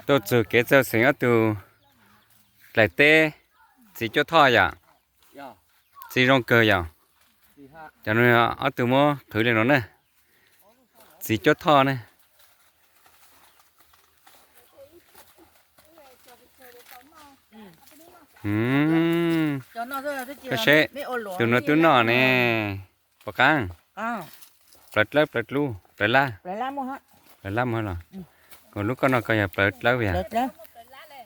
Tuaj txug kev txawj xeem ob tug dlaim teb, txiv cuab thoj yom, txiv zoo kawg yom. Cov no ob tug muab qhwv li no na, txiv cuab thoj na. Koj seb, tus no twb noj ne, puas qaab? Plawv dlawb plawv dlub, plawv lab, plawv lab muaj los? Kuv lub koj no koj yog plawv dlawb yom?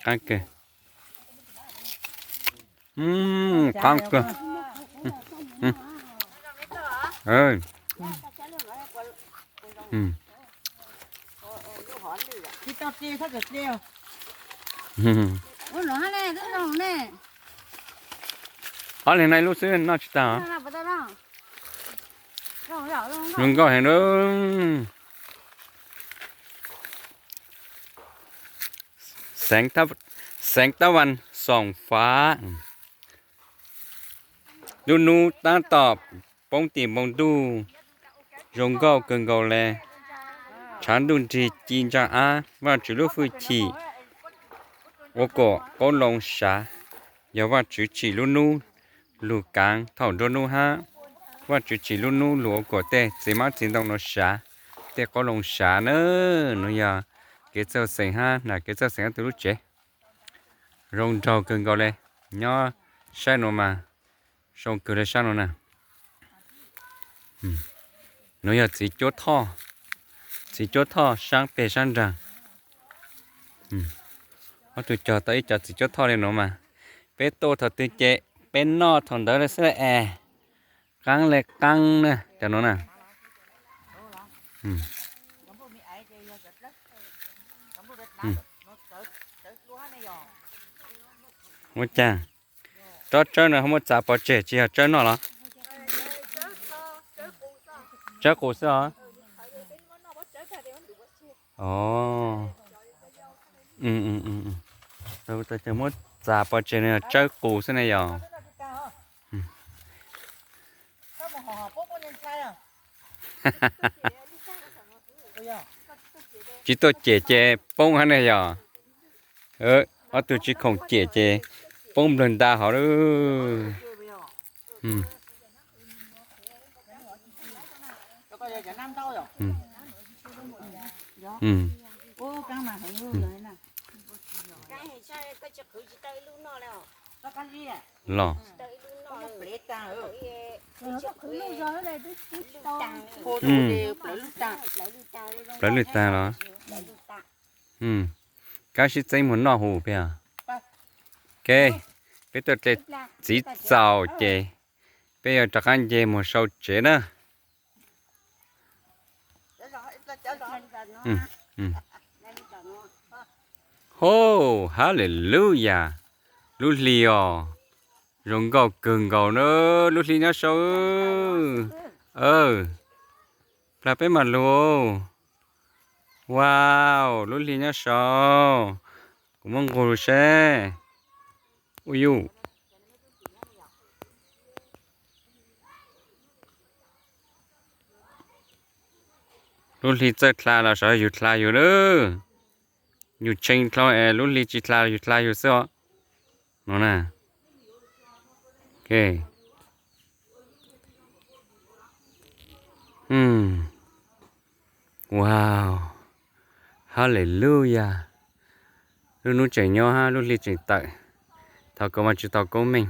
Qaab kawg. Qaab kawg. Ob leeg no ib lub xwb noj tsis tag. Zoo nkauj heev na. Xeev Tab Vas Xoom Fav. Lub nub taab tom poob tim npoo ntuj, zoo nkauj kawg nkaus le. Tshav ntuj nrig ci ntsaa ab, Vaajtswv lub hwj chim ua kom qoob loo sav, yog Vaajtswv tsim lub nub lug kaav thaum nruab nub hab. Vaajtswv tsim lub nub lug ua kom tej txiv hmab txiv ntoo nuav sav, tej qoob loo sav na. Nuav yog kev txawj xeem hab nam kev txawj xeem ob tug lub tsev. Zoo nraug kawg nkaus le, nyob saib nuav mas zoo kawg le saib nuav na. Nuav yog txiv cuab thoj, txiv cuab thoj saab peg saab nraag. Ob tug cog tau ib co txiv cuab thoj li nuav mas peb tuaj thaum twg ces peb noj thaum ntawd le xwb es. Qaab le qaab na cov nuav na. Ua caag, tsob tsawb no ho muab txav pov tseg tsis yog tsawb noj los? Tsawb qus xwb os. Muab txav pov tseg no yog tsawb qus xwb ne yog. Tsis tuaj cem ces poob hab ne yog. Ob tug tsis khoom cem ces poob nplawg nta hov lawm. Los. Plawv lwj tag los? Kaab sib txeeb moog noj hu peb. Ok, peb tuaj dle txiv txaus ces peb yuav rov qaab nce moog sau tsev na. Ho, haleluya, lub hli os, zoo nkauj kawg nkaus na, lub hli nyob sau. Plag peb mam lug. Wow, lub hli nyob sau. Kuv muab nqug seb. Ui yuj. Lub hli txawj dlha los xyov yug dlha yug lawm. Yug tshee dlhau es lub hli tsis dlha yug dlha yug xwb os. No na. Wow, haleluya. Lub nub tseem nyob hab lub hli tseem tawm. Thov kom Vaajtswv tau koob meej.